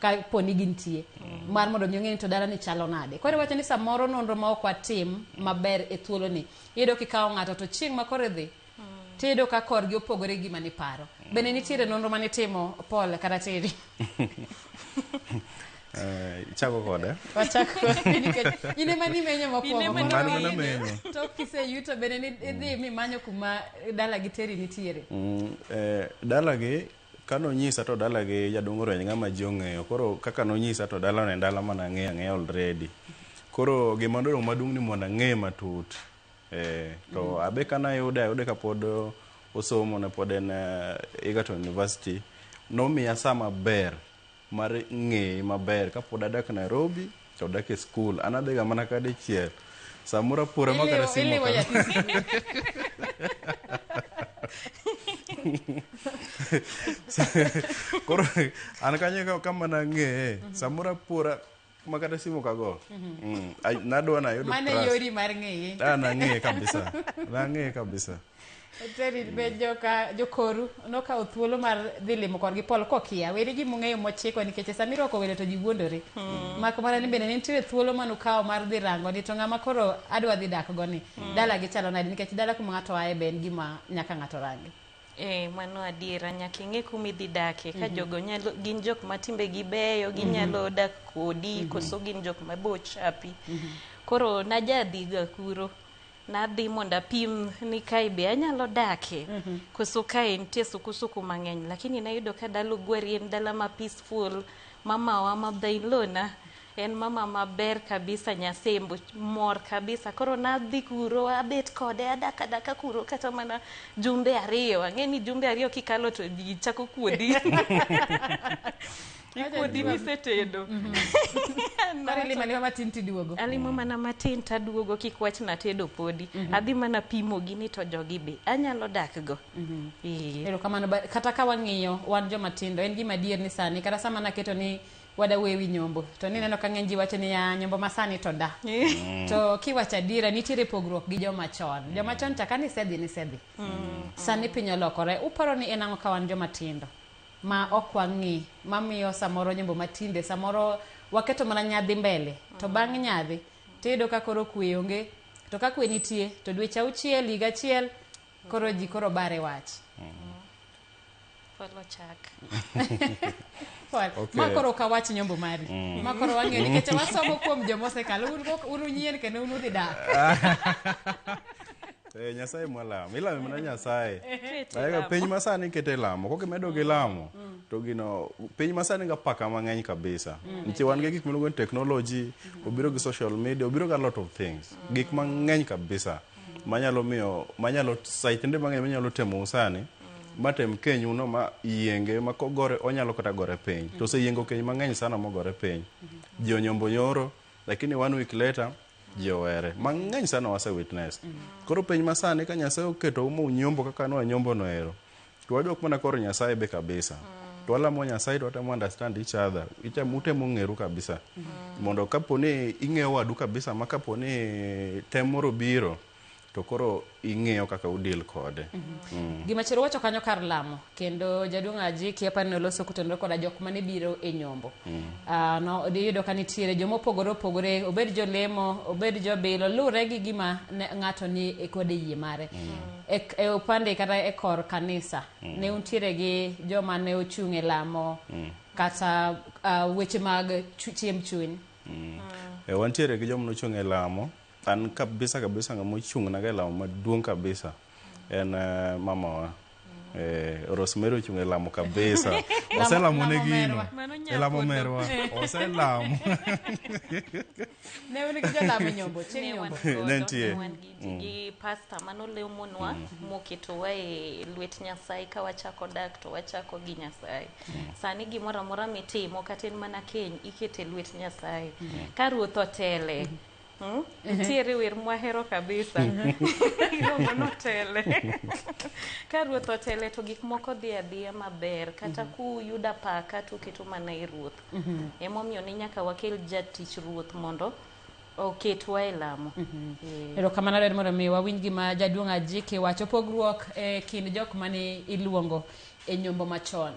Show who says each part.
Speaker 1: Ka po ni gintie mar mondo mi ong'e ni to dala ni chalo nade. Koro iwacho ni samoro nonro ma ok watim maber e thuolo ni, iyudo kikawo ng'ato to chieng' ma koro idhi, tiyudo ka korgi opogore gi gima niparo. Bende nitiere nonro manitimo Paul kata Terry?
Speaker 2: Eh, ichako kode.
Speaker 1: Wachak kodi nikech in ema nimenyo mokwongo.
Speaker 3: In ema
Speaker 1: Koro
Speaker 2: An ema namenyo.
Speaker 1: Tok kiseyuto bende ni idhi mimanyo kuma dala gi Terry nitiere.
Speaker 2: Dalagi Kanonyisa to dalagi jaduong' Orueny ng'ama ji ong'eyo. Koro kaka nonyisa to dalano en dala mane ang'eyo ang'eya already. Koro gima nodong' maduong' ni mondo ang'eye matut. Eh, to abe kane ayude, ayude kapod osomo ne pod en Egerton University. Nomiya saa maber mar ng'eye maber kapod adak Nairobi to odak e skul. An adhiga mana ka dichiel. Samoro apora ma kata simu
Speaker 1: Iliwo
Speaker 2: ok
Speaker 1: nyathi sikul.
Speaker 2: Koro an kanyo kama nang'eye, samoro apora ma kata simu kago. Nadwa nayud
Speaker 1: Mano e
Speaker 2: trust.
Speaker 1: yori mar ng'eye.
Speaker 2: Ah, nang'eye kabisa. Nang'eye kabisa.
Speaker 1: Terry, be joka jokoru nokawo thuolo mar dhi limo korgi Paul kokia. Weri gima ung'eyo mochiko nikech sama irwako welo to ji wuondore. Mak mana ni bende ne nitiere thuolo manukawo mar dhi rango ni to ng'ama koro adwa dhi dak go ni dala gi chalo nade nikech dala kuma ng'ato aye be en gima nyaka ng'ato rangi.
Speaker 3: Mano adiera, nyaka ing'e kuma idhi dake. Ka jogo nyalo, gin jok ma timbegi beyo, ginyalo dak kodi, koso gin jok ma bo chapi. Koro najadhiga kuro. Nadhi mondo apim ni kae be anyalo dake, koso kae nitie sukusuku mang'eny. Lakini nayudo ka dala Ogwari en dala ma peaceful, mamawa ma mother-in-law na en mama maber kabisa, nyasembo mor kabisa. Koro nadhi kuro, abet kode, adak adaka kuro kata mana jumbe 2. Ang'e ni jumbe 2 kikalo to ji chako kuodhi. Ikuodhi misetedo.
Speaker 1: Koro ilimo alima matin tiduogo.
Speaker 3: Alimo mana matin taduogo kik wach natedo podi. Adhi mana pimo gini to jogi be anyalo dak go.
Speaker 1: Erokamano. Kata ka wang'iyo wan joma tindo, en gima adier ni sani kata sama naketo ni wada wewi nyombo to nineno ka ng'eny ji wacho ni ya nyombo masani to da. To kiwacho adiera nitiere pogruok gi joma chon. Joma chon cha ka nisedhi nisedhi. Sani piny olokore. Uparo ni en ang'o ka wan joma tindo ma ok wang'i mamiyo samoro nyombo matinde samoro waketo mana nyadhi mbele to bang' nyadhi tiyudo ka koro kwe onge to ka kwe nitie to dweche 6 higa 1 koro ji koro bare wach.
Speaker 3: Polo chak.
Speaker 1: Okay. Ma koro ok awach nyombo mari. Ma koro wang'eyo nikech wasomo kuom joma osekalo. Un unyien kendo un udhi dak.
Speaker 2: Nyasaye mwalamo. Ilamo mana Nyasaye. Aega piny masani kete lamo. Kok imedo gi lamo to gino piny masani ga paka mang'eny kabisa. Nitie wan gi gik miluongo ni technology, obiro gi social media, obiro gi a lot of things. Gik mang'eny kabisa. Manyalo miyo, manyalo saitende mang'eny manyalo temo sani. Matem kenyu no ma yienge ma kogore onyalo kata gore piny. To oseyiengo keny mang'eny sana mogore piny. Ji onyombo nyoro, lakini 1 week later ji owere. Mang'eny sana wase witness. Koro piny masani ka Nyasaye oketo umo unyombo kaka ne wanyombo no ero. To wadok mana kor Nyasaye be kabisa. To walamo Nyasaye to watemo understand each other. Itemo utemo ng'eru kabisa. Mondo kapo ni ing'eyo wadu kabisa ma kapo ni tem moro biro to koro ing'eyo kaka udil kode.
Speaker 1: Gima chielo wacho kanyo kar lamo kendo jaduong' Ajiki apani noloso kotenore koda jok mane biro e nyombo. No iyudo ka nitiere joma opogore opogore, obed jolemo, obed jobilo, luwre gi gima ng'ato ni e kode yie mare. E upande kata e kor kanisa, ne untiere gi joma ne ochung' e lamo kata weche mag chiemb chuny.
Speaker 2: Wantiere gi joma nochung' e lamo. An kabisa kabisa ng'ama ochung' na ga e lamo maduong' kabisa en mamawa. Rosemary ochung' e lamo kabisa. Oselamo ne gino. E lamo merwa. Oselamo.
Speaker 1: Ne un gi jolamo e nyombo, chieng' nyombo.
Speaker 2: Ne nitie.
Speaker 3: Ne wan gi pastor manolemonwa moketowa e lwet Nyasaye ka wachako dak to wachako gi Nyasaye. Sani gimoro amora mitimo kata en mana keny ikete lwet Nyasaye. Ka ruoth otele, Nitiere wer mwahero kabisa. Iluongo ni otele. Ka ruoth otele to gik moko dhi adhiya maber. Kata kuyudo apaka to uketo mana e ruoth. Emomiyo ni nyaka wakel jatich ruoth mondo oketwa e lamo.
Speaker 1: Erokamano adwaro mondo mi wawinj gima jaduong' Ajiki wacho pogruok e kind jok mane iluongo e nyombo machon.